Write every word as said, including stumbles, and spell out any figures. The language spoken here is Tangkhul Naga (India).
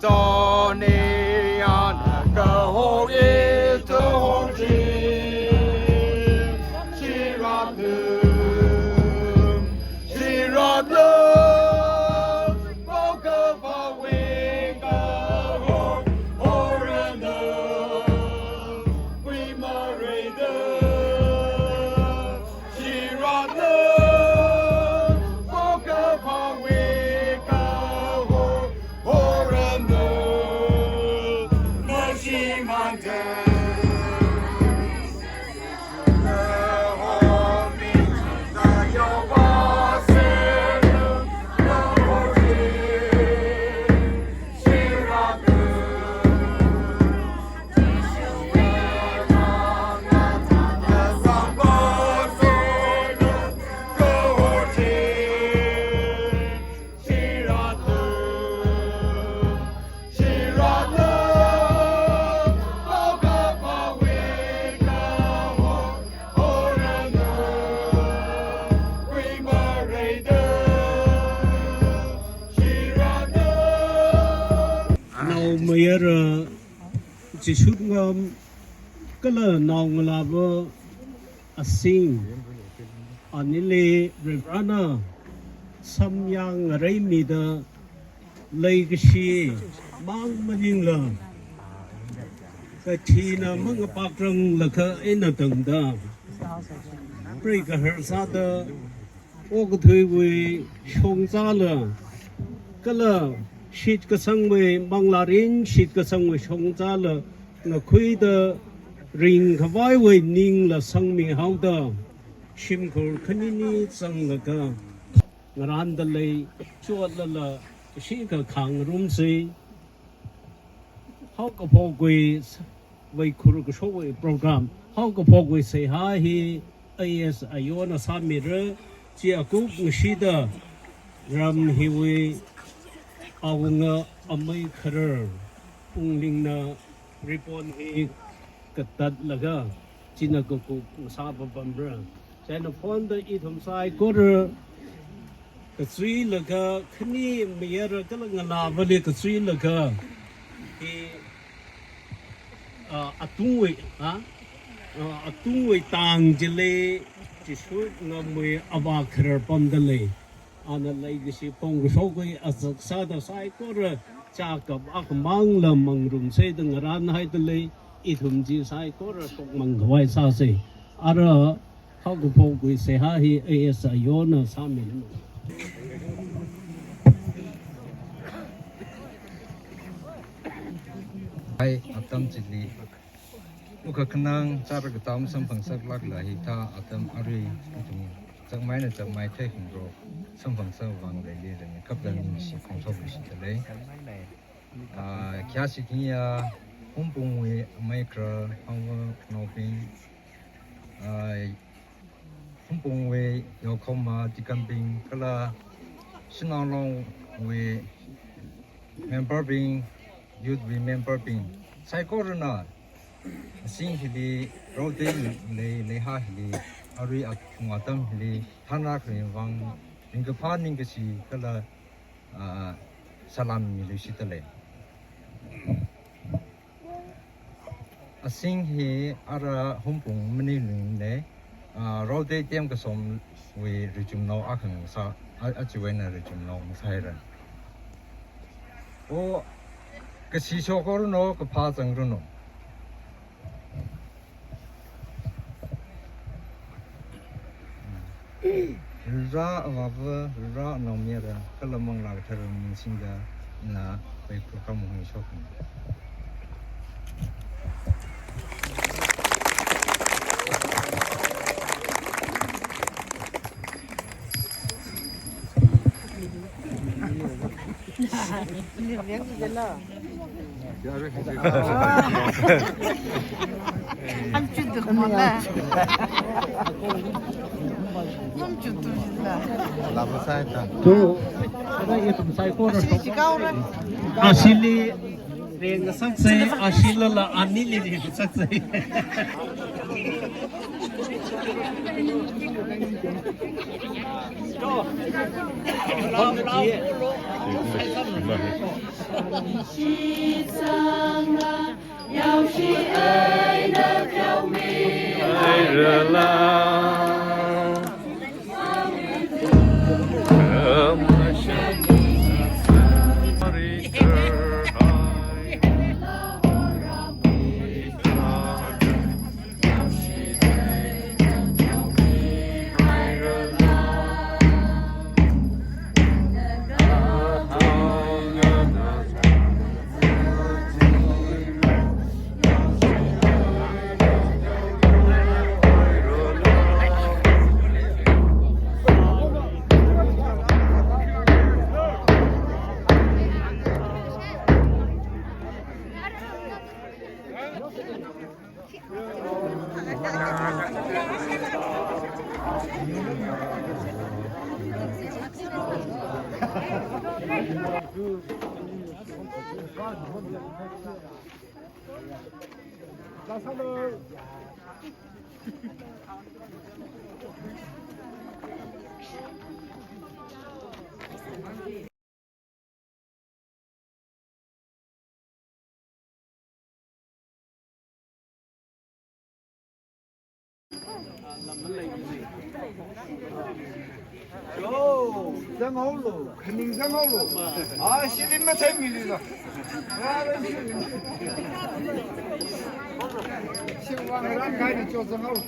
Macedonia na kahong ito hong chi, chiratlu, chiratlu, Naomayara Jishut Ngam kala naongalāva Asing, anili Varivarana samyang ngareimida leikashi mang maningla, kathina mangapakranglakha eina tangda preigahar sāda okathuiwui shongzāla kala shitkasangwui, manglārin shitkasangwui shongzāla ngakhuida ringkhavaiwui ningla sangmihaoda, shimkhur khanini zanglaga ngarānda lei. Chotlala kashikha khangarumsei. Haokaphokwui s-, vaikhur kashokwui program, haokaphokwui seihā hi A S Ayona sāmira. Chi akup ngashida ram hiwui awunga amei kharar Punglingna ribbon hi katatlaga china kakup ngasā papamra. China phonda ithum saikora kachuilaga, khani mayara kala ngalāvali kachuilaga hi, ah, atungwui, ah, ah, atungwui tang chili Jishut Ngamwui avā kharar pamda lei. Ana leikashi phongkashokwui azak sāda saikora chakap akhamangla mangarumsei da ngarānhaida lei. Ithum chi saikora shokmang khavai sāsei. Ara Kuphokgui seihā hi A S ayona sāmilei. Hi atam chili, wukakhanang chara katam samphangsāklākla hithā atam arui ithum chākmeina chākmei theikhangarok samphangsā vang leilei rani kapda ningshi phongshokluishitdalei. Ah, khayāshi khayā, Hungpungwui amei kharā, hangva naobing, ah, Hungpungwui yaokhoma deaconbing, kala Shanao Longwui memberbing, youthwui memberbing, saikorana asing hili, raodei lei, leihā hili, arui atung atam hili, thānakharing vang, ningkaphā ningkashi kala, ah, salam miluishitdalei. Asing hi ara Hungpung maningli, ah, raodei tem kasomwui richumnao akha ngasā, a, achiwui eina richumnao ngasāhaira. O, kashi shokranu, kaphā zangranu. Rara avāva, rara naomayara, kala Manglā Katharawui ming singda ina hui program hongshokna. Ashili ringngasaksa, ashilala anili ringngasaksa. Yo, zanghaolu, khaning zanghaolu. Ah, shili mathei mili la. Shivang ran kai ni cho zanghaolu.